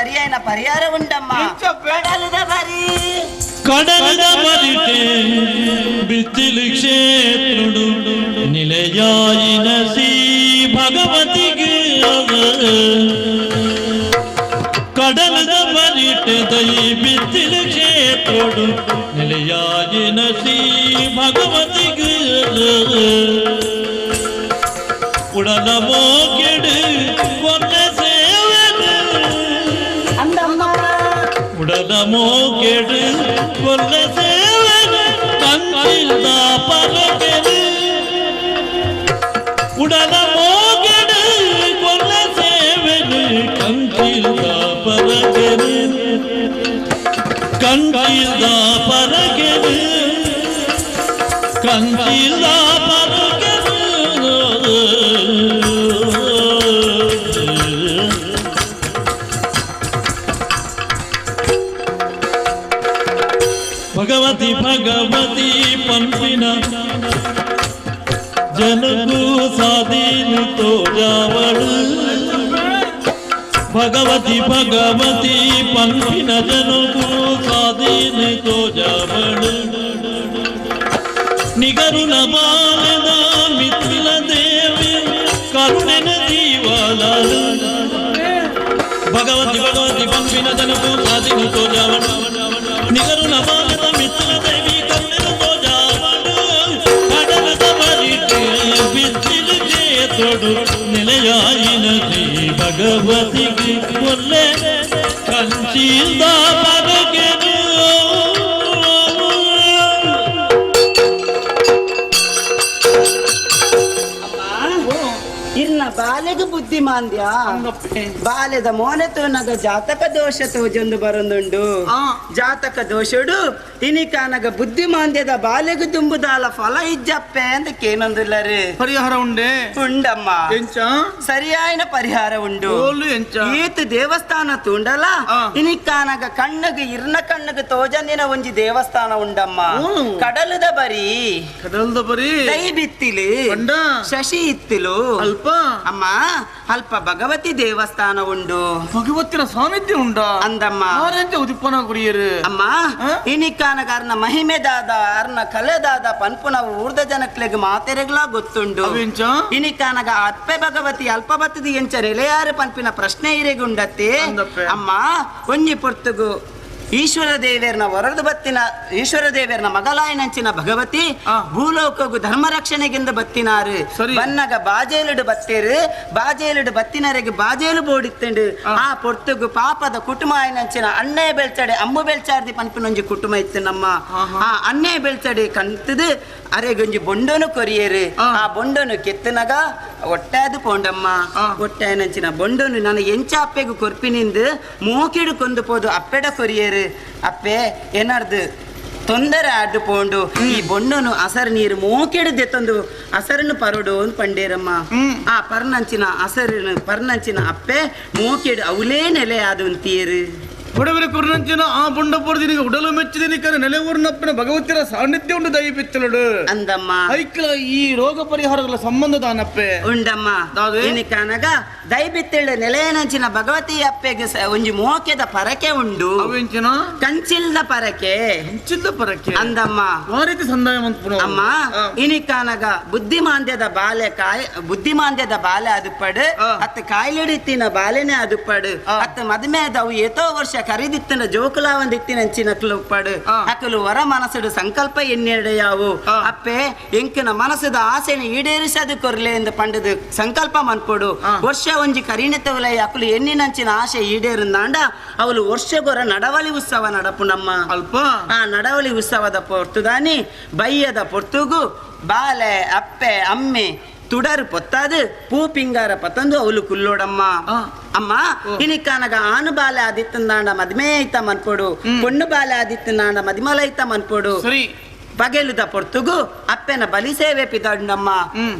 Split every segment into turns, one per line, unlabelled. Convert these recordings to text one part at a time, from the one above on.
ಸರಿಯಾದ ಪರಿಹಾರ ಉಂಡಮ್ಮ. ಕಡಲದ ಬರಿ
ಕಡಲದ ಬರಿಟೆ ಬಿತ್ತಿಲು ಕ್ಷೇತ್ರುಡು ನಿಲೆಯಾಯಿನ ಶ್ರೀ ಭಗವತಿಗೆ. ಕಡಲದ ಬರಿಟೆ ದೈ ಬಿತ್ತಿಲು ಕ್ಷೇತ್ರುಡು ನಿಲೆಯಾಯಿನ ಶ್ರೀ ಭಗವತಿಗೆ. ಉಡಲ ಮೋಕೆಡು ಕೊನ್ನ ಸೇವೆನು
ಅಂದಮ್ಮ.
ಉಡಲ ಮೋಕೆಡು ಕೊಲ್ಲ ಸೇವೆನು ಕಂಚಿಲ್ದ ಪರಕೆನು. ಉಡಲ ಮೋಕೆಡು ಕೊಲ್ಲ ಸೇವೆನು ಕಂಚಿಲ್ದ ಪರಕೆನು, ಕಂಚಿಲ್ದ ಪರಕೆನು, ಕಂಚಿಲ್ದ ಪರಕೆನು. ಭಗವತಿ ಭಗವತಿ ಪನ್ಪಿನ ಜನಕು ಸಾದೀನು ತೋಜಾವಳು. ಭಗವತಿ ಭಗವತಿ ಪನ್ಪಿನ ಜನಕು ಸಾದೀನು ತೋಜಾವಳು. ನಿಗರುಣ ಬಾಲದ ಮಿಥಿಲ ದೇವಿ ಕರುಣೆನ ಜೀವಲಾಳು. ಭಗವತಿ ಭಗವತಿ ಪನ್ಪಿನ ಜನಕು ಸಾದೀನು ತೋಜಾವಳು. ನಿಗರುಣ ಬಾಲದ ಮಿಥಿಲ ದೇವಿ ಕರುಣೆನ ತೋಜಾವಳು. ಕಡಲದ ಬರಿಟೆ ಬಿತ್ತಿಲು ಚೇತೊಡು ನಿಲೆಯಾಯಿನ ಶ್ರೀ ಭಗವತಿಗೆ ಕೊಲ್ಲೆ ಕಂಚಿಲ್ದ ಪರಗೆನು.
ಇರ್ನ ಬಾಲೆಗು ಬುದ್ಧಿಮಾಂದ್ಯ. ಬಾಲ್ಯದ ಮೋನೆ ತೋನಗ ಜಾತಕ ದೋಷ ತೋಜೊಂದು ಬರೊಂದುಂಡು. ಜಾತಕ ದೋಷಡು ಇನಿಕಾನಗ ಬುದ್ಧಿಮಾಂದ್ಯದ ಬಾಲೆಗು ದುಂಬುದಾಲ ಫಲ ಇಜ್ಜಪ್ಪೆ ಅಂತ ಕೇನೊಂದುಲ್ಲರು.
ಪರಿಹಾರ ಉಂಡೆ?
ಉಂಡಮ್ಮ.
ಎಂಚ?
ಸರಿಯಾಯಿನ ಪರಿಹಾರ ಉಂಡು.
ಓಲು ಎಂಚ?
ಈತ್ ದೇವಸ್ಥಾನ ತೂಂಡಲ ಇನಿಕಾನಗ ಕಣ್ಣಗ್ ಇರ್ನ ಕಣ್ಣಗ್ ತೋಜಂದಿನ ಒಂಜಿ ದೇವಸ್ಥಾನ ಉಂಡಮ್ಮ. ಕಡಲದ ಬರಿ.
ಕಡಲ್ದ ಬರಿ.
ದೈ ಬಿತ್ತಿಲು.
ಪಂಡ?
ಶಶಿ ಇತ್ತಿಲು.
ಅಲ್ಪ?
ಅಮ್ಮ, ಅಲ್ಪ ಭಗವತಿ ದೇವಸ್ಥಾನ ಉಂಡು.
ಭಗವತಿನ ಸಾನ್ನಿಧ್ಯ ಉಂಡಾ?
ಅಂದಮ್ಮ.
ಆರೆಂಚ ಉದಿಪ್ಪನ ಕುರಿಯರು?
ಅಮ್ಮ, ಇನಿಕಾನಗ ಅರ್ನ ಮಹಿಮೆ ದಾದ, ಅರ್ನ ಕಲೆ ದಾದ ಪನ್ಪುನ ಊರ್ದ ಜನಕ್ಲೆಗ್ ಮಾತೆರೆಗ್ಲಾ ಗೊತ್ತುಂಡು.
ಅವೆಂಚ?
ಇನಿಕಾನಗ ಅಪ್ಪೆ ಭಗವತಿ ಅಲ್ಪ ಬತ್ತದಿ ಎಂಚ ನೆಲೆಯಾರು ಪನ್ಪಿನ ಪ್ರಶ್ನೆ ಇರೆಗುಂಡತ್ತೆ.
ಅಂದಪ್ಪೆ.
ಅಮ್ಮ, ಒಂಜಿ ಪೊರ್ತುಗು ಈಶ್ವರ ದೇವೇರ್ನ ಹೊರದು ಬತ್ತಿನ ಈಶ್ವರ ದೇವೇರ್ನ ಮಗಲಾಯನಂಚಿನ ಭಗವತಿ ಭೂಲೋಕಗು ಧರ್ಮ ರಕ್ಷಣೆಗೆಂದು ಬತ್ತಿನಾರು. ಬನ್ನಗ ಬಾಜೇಲುಡು ಬತ್ತೇರು. ಬಾಜೇಲುಡು ಬತ್ತಿನರೆಗೆ ಬಾಜೇಲು ಬೋಡಿತ್ತಂಡು. ಆ ಪೊರ್ತುಗು ಪಾಪದ ಕುಟುಂಬ ಆಯನಂಚಿನ ಅಣ್ಣೆ ಬೆಳ್ಚಡೆ ಅಮ್ಮು ಬೆಳ್ಚಾರ್ದಿ ಪನ್ಪಿನೊಂಜಿ ಕುಟುಂಬ ಇತ್ತು ನಮ್ಮ. ಆ ಅಣ್ಣೆ ಬೆಳ್ಚಡೆ ಕಂತದು ಅರೆಗೊಂಜಿ ಬೊಂಡನು ಕೊರಿಯರು. ಆ ಬೊಂಡನು ಕೆತ್ತನಗ ಒಟ್ಟಾದು ಪೋಂಡಮ್ಮ. ಒಟ್ಟಾಯನಂಚಿನ ಬೊಂಡನು ನಾನು ಎಂಚ ಅಪ್ಪೆಗು ಕೊರ್ಪಿನಿಂದು ಮೋಕಿಡು ಕೊಂದು ಪೋದು ಅಪ್ಪೆಡ ಕೊರಿಯರು. ಅಪ್ಪೆ ಏನಾರ್ದು ತೊಂದರೆ ಆಡು ಪೋಂಡು, ಈ ಬೊಂಡನು ಅಸರ್ ನೀರು ಮೋಕೆಡು ದೆತ್ತೊಂದು ಅಸರನ್ನು ಪರೋಡು ಅಂದ್ ಪಂಡೇರಮ್ಮ. ಆ ಪರ್ನಂಚಿನ ಅಸರನು ಪರ್ನಂಚಿನ ಅಪ್ಪೆ ಮೋಕೆಡು ಅವಲೇ ನೆಲೆ ಅದು ಅಂತೀರು.
ಬಡವರ ಕುರ್ನಂಚಿನ ಆ ಬೊಂಡ ಪೊರ್ದಿನಿಗೆ ಉಡಲು ಮೆಚ್ಚಿದಿನಿಕರ ನೆಲೆ ಊರಿನಪ್ಪನ ಭಗವತಿರ ಸಾನ್ನಿಧ್ಯ ಉಂಡು ದೈ ಬಿತ್ತಲುಡು.
ಅಂದಮ್ಮ.
ಐಕ್ಲ ಈ ರೋಗ ಪರಿಹಾರಗಳ ಸಂಬಂಧ ದಾನಪ್ಪೆ?
ಉಂಡಮ್ಮ.
ದಾದೆ?
ಕನಗ ದೈಬಿತ್ತಿಳ್ಳ ನೆಲೆಯನಂಚಿನ ಭಗವತಿ ಅಪ್ಪೆಗೆ ಒಂಜಿ ಮೋಕೆದ ಪರಕೆ ಉಂಡು.
ಅವೆಂಚಿನ?
ಕಂಚಿಲ್ದ ಪರಕೆ.
ಕಂಚಿಲ್ದ ಪರಕೆ?
ಅಂದಮ್ಮ.
ಆ ರೀತಿ ಸಂದಾಯ ಮಂತ್ಪುನ.
ಅಮ್ಮ, ಇನಿಕಾನಗ ಬುದ್ಧಿಮಾಂದ್ಯದ ಬಾಲೆ ಕಾಯ್ ಬುದ್ಧಿಮಾಂದ್ಯದ ಬಾಲೆ ಅದುಪಡು, ಅತ್ತ ಕಾಯಿಲೆಡಿತ್ತಿನ ಬಾಲೆನೆ ಅದುಪಡು, ಅತ್ತ ಮದುವೆ ಅವು ಏತೋ ವರ್ಷ ಕರಿದಿತ್ತಿನ ಜೋಕುಲ ಒಂದಿತ್ತಿನ ಅಂಚಿನ ಉಪ್ಪಡು, ಅಕಲು ವರ ಮನಸ್ಸುಡು ಸಂಕಲ್ಪ ಎನ್ನೆಡೆಯಾವು. ಅಪ್ಪೆ ಎಂಕಿನ ಮನಸ್ಸುದ ಆಸೆನ ಈಡೇರಿಸದು ಕೊರ್ಲೆ ಎಂದು ಪಂಡದು ಸಂಕಲ್ಪ ಮನ್ಪೊಡು. ವರ್ಷ ಒಂಜಿ ಕರಿಣಿತವಲೈ ಅಕಲು ಎನ್ನಿನಂಚಿನ ಆಸೆ ಈಡೇರುಂದಾಂಡ ಅವಳು ವರ್ಷಗೊರ ನಡವಳಿ ಉತ್ಸವ ನಡಪುನಮ್ಮ.
ಅಲ್ಪ?
ಆ ನಡವಳಿ ಉತ್ಸವದ ಪೊರ್ತುದಾನಿ ಬಯ್ಯದ ಪೊರ್ತುಗು ಬಾಲೆ ಅಪ್ಪೆ ಅಮ್ಮೆ ತುಡರು ಪೊತ್ತಾದು ಪೂ ಪಿಂಗಾರ ಪತ್ತಂದು ಅವಳು ಕುಲ್ಲೋಡಮ್ಮ. ಅಮ್ಮ, ಇನಿಕಾನಗ ಆನು ಬಾಲೆ ಆದಿತ್ತಂದಾಂಡ ಮದ್ಮೆ ಐತ ಮನ್ಪೊಡು, ಪೊಣ್ಣು ಬಾಲೆ ಆದಿತ್ತಂದಾಂಡ ಮದಿಮಲೈತ ಮನ್ಪೊಡು. ಪಗೆಲುದ ಪೊರ್ತುಗು ಅಪ್ಪೆನ ಬಲಿ ಸೇವೆ ಪಿದಾಂಡಮ್ಮ.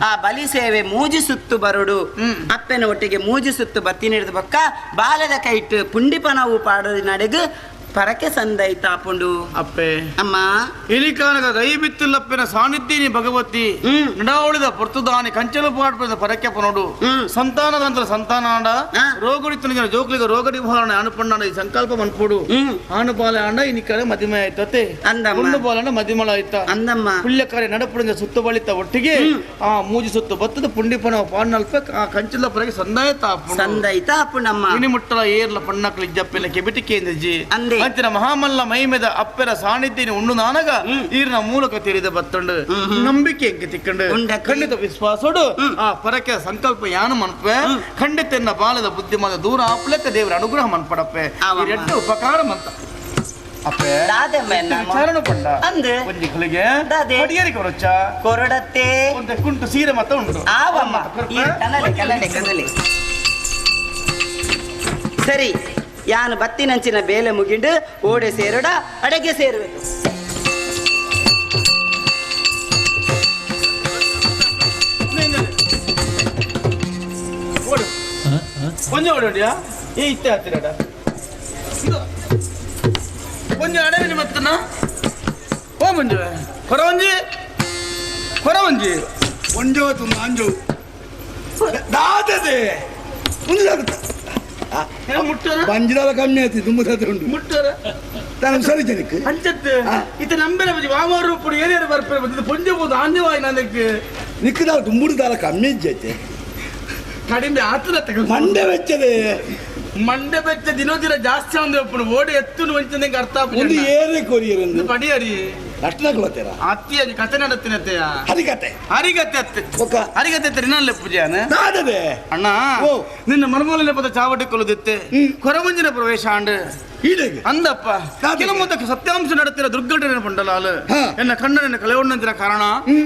ಆ ಬಲಿ ಸೇವೆ ಮೂಜಿ ಸುತ್ತು ಬರುಡು. ಅಪ್ಪೆನ ಒಟ್ಟಿಗೆ ಮೂಜಿ ಸುತ್ತು ಬತ್ತಿ ಹಿಡಿದು ಬೊಕ್ಕ ಬಾಲದ ಕೈಟ್ ಪುಂಡಿಪನವು ಪಾಡೋ ನಡೆಗು ಪರಕೆ ಸಂದೈತಾಪುಂಡು
ಅಪ್ಪೆ
ಅಮ್ಮ
ಇಲಿಕಾನಗ ದೈಬಿತ್ತಿಲ್ಲಪ್ಪನ ಸಾನ್ನಿಧ್ಯನಿ ಭಗವತಿ ನಡಾವಳಿದ ಪೊರ್ತುದಾನಿ ಕಂಚಲು ಪಾಡ್ಪದ ಪರಕೆ ಪನೋಡು ಸಂತಾನದಂತರ ಸಂತಾನಾಂಡ ರೋಗಡಿತನ ಜನ ಜೋಕ್ಲಿಗ ರೋಗ ನಿವಾರಣೆ ಅನುಪಣ್ಣನ ಈ ಸಂಕಲ್ಪ ಮನ್ಪುಡು ಆನು ಬಾಲೆ ಆಂಡ ಇನಿಕಡೆ ಮದಿಮೆ ಆಯ್ತತೆ
ಅಂದಮ್ಮ.
ಪುಣ್ಣು ಬಾಲಂಡ ಮದಿಮಳ ಆಯ್ತ
ಅಂದಮ್ಮ
ಪುಳ್ಯ ಕಾರ್ಯ ನಡಪುಡಿಂದ ಸುತ್ತು ಬಳಿತ ಒಟ್ಟಿಗೆ ಆ ಮೂಜಿ ಸುತ್ತು ಬತ್ತದ ಪುಂಡಿಪನ ಪಾಡ್ನಲ್ಪ ಆ ಕಂಚಲ ಪರಗೆ ಸಂದಾಯ ತಾಪುಂಡು
ಸಂದೈತಾಪುಂಡಮ್ಮ
ಇನಿ ಮುಟ್ಟಲ ಏರ್ಲ ಪಣ್ಣಕ್ಲು ಇಜ್ಜಪ್ಪೆಲ್ಲ ಕೆಬಿಟಿ ಕೇಂದ್ರಜಿ
ಅಂದೆ.
ಅಂಚಿನ ಮಹಾಮಲ್ಲ ಮೈಮೆದ ಅಪ್ಪೆರ ಸಾನ್ನಿಧ್ಯನಿ ಉಂಡು ನಾನಗ ಈರ್ನ ಮೂಲಕ ತಿಳಿದ ಬತ್ತಂಡು ನಂಬಿಕೆ ಎಂಕೆ ತಿಕ್ಕಂಡು
ಉಂಡಕ್ಕೆ.
ಖಂಡಿತ ವಿಶ್ವಾಸೋಡು ಆ ಪರಕೆ ಸಂಕಲ್ಪ ಯಾನು ಮನ್ಪೆ ಖಂಡಿತ ಎನ್ನ ಬಾಲದ ಬುದ್ಧಿಮಾದ ದೂರ ಆಪ್ಲೆಕ್ಕ ದೇವರ ಅನುಗ್ರಹ ಮನ್ಪಡಪ್ಪೆ
ಆವಮ್ಮ.
ಈ ரெண்டு ಉಪಕಾರ ಮಂತ ಅಪ್ಪೆ
ದಾದಮ್ಮ ಎನ್ನ
ವಿಚಾರಣೆ ಪಂಡ
ಅಂದು.
ಒಂಜಿ ಗಳಿಗೆ
ದಾದೆ.
ಪಡಿಯರಿ ಕೊರೊಚ್ಚ
ಕೊರಡತ್ತೆ
ಒಂತೆ ಕುಂಟು ಸೀರೆ ಮತ್ತ ಉಂಟು
ಆವಮ್ಮ ಈ ಕನಲೆ ಕನಲೆ ಕನಲೆ ಸರಿ ಯಾನು ಬತ್ತಿನಂಚಿನ ಬೇಲೆ ಮುಗಿಂಡು ಓಡೆ ಸೇರೋಡ ಅಡಗೆ ಸೇರುವೆ
ಓಡು ಒಂಜಿ ಓಡೋಡಿಯಾ ಏ ಇತ್ತೆ ಹತ್ತಿರಡ ಇದು ಒಂಜಿ ಅಡವಿನ ಮತ್ತನ ಓ ಮಂಜು ಕೊರ ಒಂಜಿ ಕೊರ ಒಂಜಿ
ಒಂಜೋತು ಅಂಜು ದಾದದೆ ಒಂದು
ಏ ಮುಟ್ಟರ
ಬಂಜಿದಾಲ ಕಮ್ಮಿ ಆಯ್ತು ತುಂಬ ಸತ್ರ ಉಂಟು
ಮುಟ್ಟರ
ನಾನು ಸರಿ ಜನಕ್ಕೆ
ಅಂಚತ್ತು ಇತ್ತ ನಂಬೆರ ಬಜಿ ವಾಮಾರು ಪುಡಿ ಏನೇರು ಬರ್ಪೆ ಬಂದಿದ್ದು ಪೊಂಜೆ ಬೋದು ಆಂಜವಾಯಿ ನನಕ್ಕೆ
ನಿಕ್ಕದಾಲ ತುಂಬುಡುದಾಲ ಕಮ್ಮಿ ಇಜ್ಜೈತೆ
ಕಡಿಮೆ ಆತನ ತಗ
ಮಂಡೆ ವೆಚ್ಚದೆ
ಮಂಡೆ ಬೆಚ್ಚ ದಿನೋ ದಿನ ಜಾಸ್ತಿ ಒಂದು ಒಪ್ಪುನು ಓಡಿ ಎತ್ತು ಒಂಚಂದಂಗೆ ಅರ್ಥ
ಒಂದು
ಆಪುಜಿ
ಏರೆ ಕೊರಿಯರಂದು
ಪಡಿಯರಿ
ಅಷ್ಟನ ಕೊಲತ್ತೀರ
ಅತ್ತಿ ಅದು ಕತೆ ನಡತ್ತಿನತ್ತೆಯ
ಹರಿಕತೆ
ಹರಿಗತೆ ಅತ್ತೆ
ಒಕ್ಕ
ಹರಿಗತೆ ತಿನ್ನಲ್ಲ ಪೂಜಾನ
ದಾದದೆ
ಅಣ್ಣ
ಓ.
ನಿನ್ನ ಮನಮೂಲನೆ ಪದ ಚಾವಟಿ ಕೊಲ್ಲುದಿತ್ತೆ ಕೊರವಂಜಿನ ಪ್ರವೇಶ ಆಂಡ್
ಈಡೆಗೆ
ಅಂದಪ್ಪ
ದಾದಗೆ.
ಕೆಲವು ಮೊದಕ್ಕೆ ಸತ್ಯಾಂಶ ನಡತಿರ ದುರ್ಘಟನೆ ಪಂಡಲಾಲು
ಹಾ.
ಎನ್ನ ಕಣ್ಣನ ಕಳೆಯೊಣ್ಣಂತಿನ ಕಾರಣ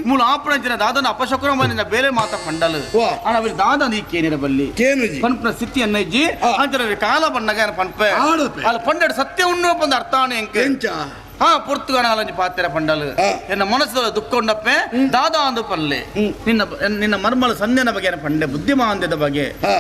ಮೂಲ ಆಪಣಂಚಿನ ದಾದನ ಅಪಶಕುನಮನಿನ ಬೇರೆ ಮಾತ ಪಂಡಲು
ವಾ.
ಆನ ಅವರು ದಾದ ನೀಕೇನಿರ ಬಲ್ಲಿ
ಕೇನುಜಿ
ಪನ್ಪನ ಸ್ಥಿತಿ ಎನ್ನಜ್ಜಿ
ಆ.
ಅಂಚನ ಕಾಲ ಬಣ್ಣಗ ಪನ್ಪೆ
ಆಡಪೆ.
ಅಲ್ಲ ಪಂಡಡು ಸತ್ಯ ಉಣ್ಣು ಪಂದ ಅರ್ಥಾಣ ಎಂಕೆ
ಎಂಚ
ಹಾ ಪೊರ್ತುಗಾಣಾಲಂಜಿ ಪಾತ್ರೆ ಪಂಡಲು
ಆ.
ಎನ್ನ ಮನಸ್ಸದ ದುಃಖ ಉಂಡಪ್ಪೆ ದಾದಾ ಅಂದು ಪಲ್ಲೆ ನಿನ್ನ ನಿನ್ನ ಮರ್ಮಲ ಸಂಧ್ಯನ ಬಗ್ಗೆ ಪಂಡೆ ಬುದ್ಧಿಮಾಂದ್ಯದ ಬಗ್ಗೆ
ಹಾ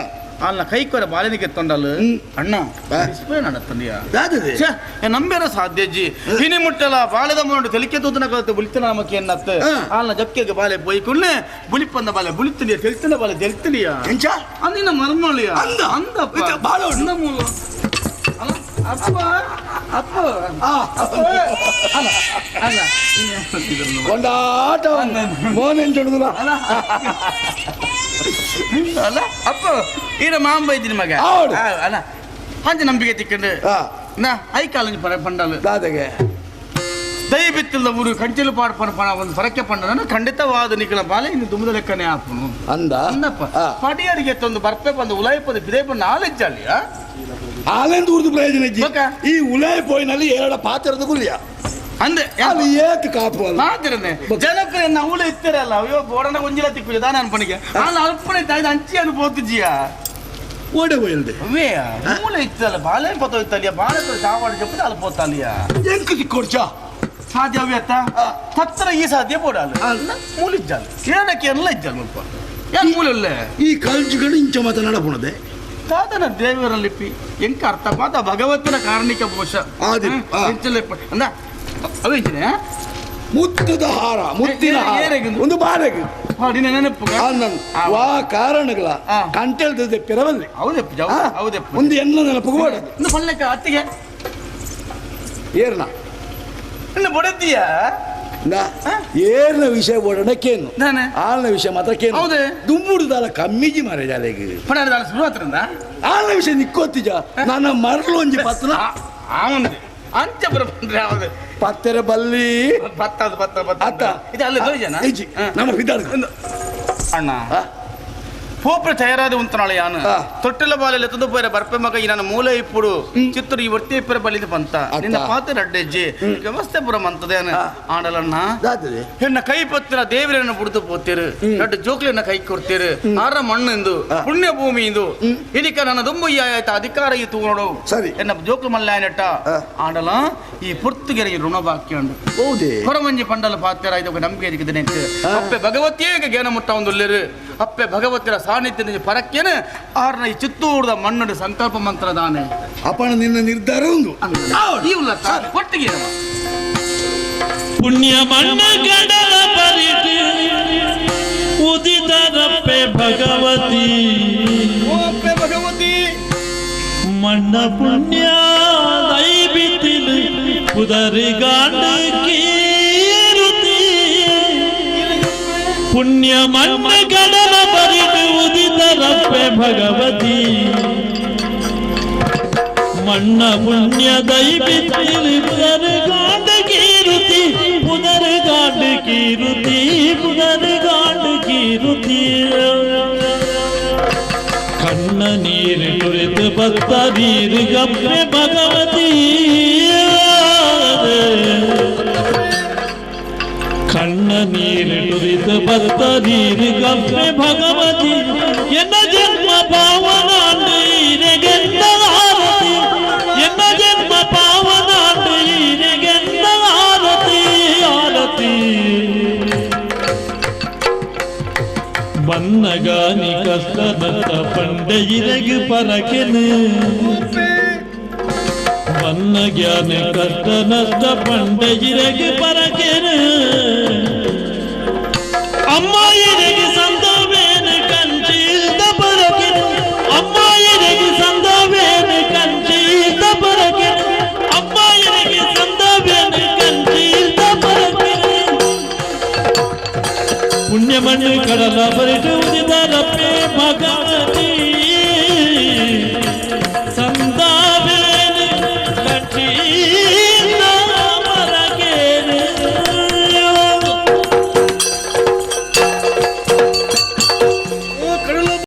ಅಲ್ಲ ಕೈ ಕೊರ ಬಾಲಿನಿಗೆ ತೊಂಡಲು ಅಣ್ಣ
ಆ.
ವಿಸ್ಮಯ ನಡತ್ತಂದಿಯ
ದಾದದೆ
ಛೆ, ಏ ನಂಬೇರ ಸಾಧ್ಯಜ್ಜಿ ಇನಿ ಮುಟ್ಟಲ ಬಾಳೆದ ಮೋಡು ತೆಲಿಕೆ ತೂತನ ಕಲತೆ ಬುಳಿತನ ನಮಕ್ಕೆ ಎನ್ನತ್ತೆ
ಆ.
ಆಲ್ನ ಜಕ್ಕೆಗೆ ಬಾಲೆ ಪೋಯ್ಕೊಳ್ಳೆ ಬುಳಿಪಂದ ಬಾಲೆ ಬುಳಿತನಿಯ ತೆಲ್ತನ ಬಾಲೆ ತೆಲ್ತನಿಯ
ಎಂಚ
ಅಂದಿನ ಮರ್ಮಳಿಯ
ಅಂದ.
ಅಂದ
ಇತ್ತ ಬಾಳ ಉಂಟು.
ಅಂದ ಮೂಲ ಅಲ್ಲ, ಅಪ್ಪ ಅಪ್ಪ
ಆ
ಅಲ್ಲ ಅಲ್ಲ
ಕೊಂಡಾಟ ಮೋನ್ ಎಂಚುಡುದುಲ
ಅಲ್ಲ ಅಲ್ಲ ಅಪ್ಪ ಈರ ಮಾಂಬ ಇದ್ದೀನಿ ಮಗ
ಹೌದು.
ಆ, ಅಲ್ಲ ಅಂಚೆ ನಂಬಿಕೆ ತಿಕ್ಕಂಡು
ಆ
ನಾ I college ಪರ ಪಂಡಲು
ದಾದಗೆ
ದಯ ಬಿತ್ತಿಲ್ಲ ಊರು ಕಂಚಿಲು ಪಾಡ್ ಪಣ ಪಣ ಒಂದು ಫರಕ್ಕೆ ಪಂಡ ಖಂಡಿತವಾದ ನಿಖಲ ಬಾಲೆ ಇನ್ನು ದುಮ್ಮದ ಲೆಕ್ಕನೆ ಆಪುನು
ಅಂದ
ಅಂದಪ್ಪ
ಆ.
ಪಡಿಯರಿಗೆ ತಂದು ಬರ್ಪೆ ಬಂದು ಉಲಾಯಿಪದ ಬಿದೆ ಬಂದು ನಾಲೆಜ್ಜಾಲಿಯ
ಆಲೆಂದು ಊರ್ದು ಪ್ರಯೋಜನ ಇಜ್ಜಿ.
ಬೊಕ?
ಈ ಉಲಾಯ್ ಪೋಯಿನಲ್ಲಿ ಎರಡ ಪಾತ್ರದ ಗುಲಿಯ
ಅಂದೆ
ಅಲ್ಲಿ ಏತ್ ಕಾಪು ಅಲ್ಲ
ಮಾತಿರನೆ ಜನಕ್ಕೆ ನಾವು ಇತ್ತಿರಲ್ಲ ಅಯ್ಯೋ ಬೋಡನ ಒಂಜಿಲ ತಿಕ್ಕು ದಾನ ಅನ್ಪಣಿಗೆ ನಾನು ಅಲ್ಪಣೆ ತಾಯ್ದ ಅಂಚಿ ಅನು ಪೋತುಜಿಯ
ಓಡೆ ಹೋಯಲ್ದೆ
ಅವೇ ಮೂಲೆ ಇತ್ತಲ್ಲ ಬಾಳೆ ಪತೋ ಇತ್ತಲಿಯ ಬಾಳೆ ಚಾವಾಡ చెప్తే ಅಲ್ಲಿ పోతాలియಾ
ಎಂಕ್ ತಿಕ್ಕೊಡ್ಚ
ಸಾಧ್ಯ ಅವ್ಯತ್ತ ತತ್ರ ಈ ಸಾಧ್ಯ ಬೋಡಾಲು ಮೂಲೆ ಇಜ್ಜಾಲು ಏನಕ್ಕೆ ಎಲ್ಲ ಇಜ್ಜಾಲು ಮುಲ್ಪ ಏನ್ ಮೂಲೆ ಇಲ್ಲ
ಈ ಕಲ್ಜುಗಳು ಇಂಚ ಮಾತ ನಡಪುಣದೆ
ತಾತನ ದೇವರ ಲಿಪಿ ಎಂಕ ಅರ್ಥ ಪಾತ ಭಗವತ್ತಿನ ಕಾರಣಿಕ ಬಹುಶ
ಆದಿ, ಆ.
ಅಂದ ಅವೇ ಇಂಚಿನ
ಮುತ್ತದ ಹಾರ ಮುತ್ತಿನ ಹಾರ
ಏರೆಗುಂದು?
ಒಂದು ಬಾರೆಗು
ನಿನ್ನ ನೆನಪು
ಆನಂದ್ ವಾ ಕಾರಣಗಳ
ಆ.
ಕಂಟೆಲ್ದ ಪಿರವಲ್ಲಿ
ಹೌದಪ್ಪ ಹೌದಪ್ಪ
ಒಂದು ಎನ್ನ ನೆನಪು ಓಡದು
ಇನ್ನು ಪಲ್ಲಕ್ಕ ಅತ್ತಿಗೆ
ಏರ್ನ
ಇನ್ನು ಬಡದ್ದೀಯ
ನಾ ಏರ್ನ ವಿಷಯ ಓಡೋಣ ಕೇನು
ನಾನೆ
ಆಳ್ನ ವಿಷಯ ಮಾತ್ರ ಕೇನು
ಹೌದೇ?
ದುಂಬುಡುದಾಲ ಕಮ್ಮಿಜಿ ಮಾರೆ ಜಾಲೆಗೆ
ಪಣ ಶುರು ಹತ್ರಿಂದ
ಆಳ್ನ ವಿಷಯ ನಿಕ್ಕೋತಿಜ ನನ್ನ ಮರಳು ಒಂಜಿ ಪತ್ತನ
ಆವಂದೆ ಅಂಚೆ ಬರ ಹೌದು
ಪತ್ತೆರೆ ಬಲ್ಲಿ
ಬತ್ತದು ಬತ್ತ ಬತ್ತ
ಅತ್ತ
ಇದು ಅಲ್ಲಿ ದೊಯ್ಜನ
ಇಜ್ಜಿ ನಮ್ಮ ಬಿದ್ದಾಡ್ಕ
ಅಣ್ಣ ಪೋಪ್ರ ತಯಾರಾದ ಉಂತನಾಳೆ ಯಾನು
ಆ.
ತೊಟ್ಟಲ ಬಾಲೆಲ್ಲ ತುದು ಪೋರ ಬರ್ಪೆ ಮಗ ಈ ನನ್ನ ಮೂಲೆ ಇಪ್ಪುಡು ಚಿತ್ತೂರು ಈ ಒಟ್ಟಿ ಇಪ್ಪರ ಬಲಿದ ಪಂತ
ಅತ್ತ.
ನಿನ್ನ ಪಾತ್ರ ಅಡ್ಡೆಜ್ಜಿ ವ್ಯವಸ್ಥೆ ಪುರ ಮಂತದೇನು ಆಡಲಣ್ಣ
ದಾತದೆ
ಎನ್ನ ಕೈ ಪತ್ತಿನ ದೇವರನ್ನು ಬುಡ್ದು ಪೋತೀರು ನಟ್ಟು ಜೋಕ್ಲಿಯನ್ನ ಕೈ ಕೊಡ್ತೀರು ಆರ ಮಣ್ಣು ಎಂದು ಪುಣ್ಯ ಭೂಮಿ ಇಂದು ಇದಕ್ಕೆ ನನ್ನ ದುಂಬು ಈ ಆಯ್ತ ಅಧಿಕಾರ ಈ ತೂಗೋಡು
ಸರಿ.
ಎನ್ನ ಜೋಕ್ಲು ಮಲ್ಲಾಯನಟ್ಟ
ಆ.
ಆಡಲ ಈ ಪುರ್ತುಗೆರೆಗೆ ಋಣ ಬಾಕಿ ಉಂಡು
ಹೌದೇ
ಕೊರಮಂಜಿ ಪಂಡಲ ಪಾತ್ರ ಇದು ನಂಬಿಕೆ ಇದಕ್ಕೆ ನೆಂಟು ಅಪ್ಪೆ ಭಗವತಿಯೇ ಜ್ಞಾನ ಮುಟ್ಟ ಒಂದು ಉಲ್ಲೇರು ಅಪ್ಪೆ ಭಗವತಿಯ ಸಾನ್ನಿಧ್ಯದ ಪರಕ್ಕೇನೆ ಆರ್ನ ಈ ಚಿತ್ತೂರದ ಮಣ್ಣು ಸಂಕಲ್ಪ ಮಂತ್ರ ದಾನೆ.
ಅಪ್ಪಣ ನಿನ್ನ ನಿರ್ಧಾರ ಒಂದು
ಈ ಉಲ್ಲತ್ತ ಒಟ್ಟಿಗೆ ಇರುವ.
ಪುಣ್ಯ ಮಣ್ಣ ಗಡಲ ಬರಿತು ಉದಿತರಪ್ಪೆ ಭಗವತಿ.
ಓ ಅಪ್ಪೆ ಭಗವತಿ.
ಮಣ್ಣ ಪುಣ್ಯ ದೈಬಿತಿಲು ಪುದರಿಗಾಂಡ ಕೀರುತಿ. ಪುಣ್ಯ ಮಣ್ಣ ಗಡಲ ಬರಿದು ಉದಿತರಪ್ಪೆ ಭಗವತಿ. ಮಣ್ಣ ಪುಣ್ಯ ದೈಬಿತಿಲು ಪುದರಿಗಾಂಡ ಕೀರುತಿ, ಪುದರಿಗಾಂಡ ಕೀರುತಿ, ಪುದರಿಗಾಂಡ ಕೀರುತಿ. ಕಣ್ಣ ನೀರು ಕುರಿತು ಭಕ್ತ ನೀರು ಗಪ್ಪೆ ಭಗವತಿ. ಕಣ್ಣ ನೀರು ಕುರಿತು ಭಕ್ತ ನೀರು ಗಪ್ಪೆ ಭಗವತಿ. ಎನ್ನ ಜನ್ಮ ಪಾವನಾಂಡು ಈರೆಗೆಂದ ಆರತಿ, ಎನ್ನ ಜನ್ಮ ಪಾವನಾಂಡು ಈರೆಗೆಂದ ಆರತಿ ಆರತಿ. ಬನ್ನಗಾನಿ ಕಷ್ಟ ನಷ್ಟ ಪಂಡೆ ಇರಗು ಪರಕೆನು, ಬನ್ನ ಜ್ಞಾನ ಕಷ್ಟ ನಷ್ಟ ಪಂಡೆ ಇರಗು ಪರಕೆನು. ಅಮ್ಮ ಇರಗು ಸಂದವೇನು ಕಂಚಿಲ್ದ ಪರಕೆನು, ಅಮ್ಮ ಇರಗು ಸಂದವೇನು ಕಂಚಿಲ್ದ ಪರಕೆನು, ಅಮ್ಮ ಇರಗು ಸಂದವೇನು ಕಂಚಿಲ್ದ ಪರಕೆನು. ಪುಣ್ಯಮಣ್ಣು ಕಡಲ ಬರಿದು ಉದಿದರಪ್ಪೆ ಭಗವತಿ.